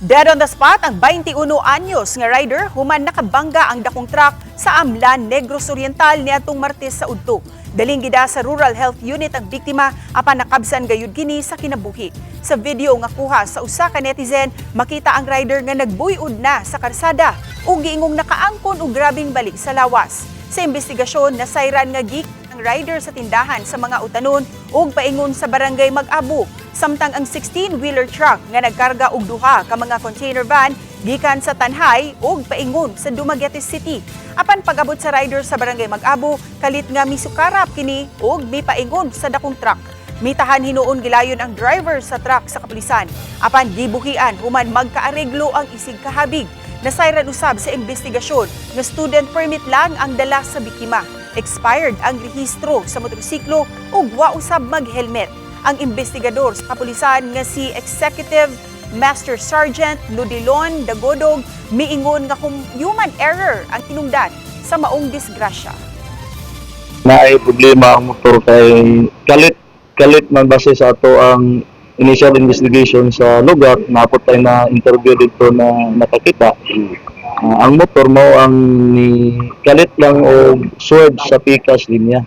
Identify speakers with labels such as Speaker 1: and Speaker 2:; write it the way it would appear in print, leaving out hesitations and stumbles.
Speaker 1: Dead on the spot ang 21 anyos nga rider human nakabangga ang dakong truck sa Amlan, Negros Oriental niadtong Martes sa udto. Daling gida sa Rural Health Unit ang biktima apan nakabsan gayud kini sa kinabuhi. Sa video nga kuha sa usa ka netizen, makita ang rider nga nagbuyod na sa karsada ug giingong nakaangkon og grabeng bali sa lawas. Sa investigasyon, nasayran nga gikan ang rider sa tindahan sa mga utanon ug paingon sa Barangay Mag-abo. Samtang ang 16-wheeler truck nga nagkarga og duha ka mga container van gikan sa Tanjay ug paingon sa Dumaguete City. Apan pag-abot sa rider sa Barangay Mag-abo, kalit nga misukarap kini ug mipaingon sa dakong truck. Mitahan hinuon gilayon ang driver sa truck sa kapulisan. Apan gibuhian human magkaareglo ang isig kahabig. Nasayran usab sa investigasyon nga student permit lang ang dala sa biktima. Expired ang rehistro sa motorsiklo ug wa usab mag-helmet. Ang investigador sa kapulisan nga si Executive Master Sergeant Ludilon Dagodog miingon nga kung human error ang hinungdan sa maong disgrasya.
Speaker 2: Naay problema ang motor kay kalit kalit man. Base sa ato ang initial investigation sa lugar, naapot tayo na interview dito na nakakita. Ah, ang motor mo ang ni kalit lang og swerve sa pikas linya.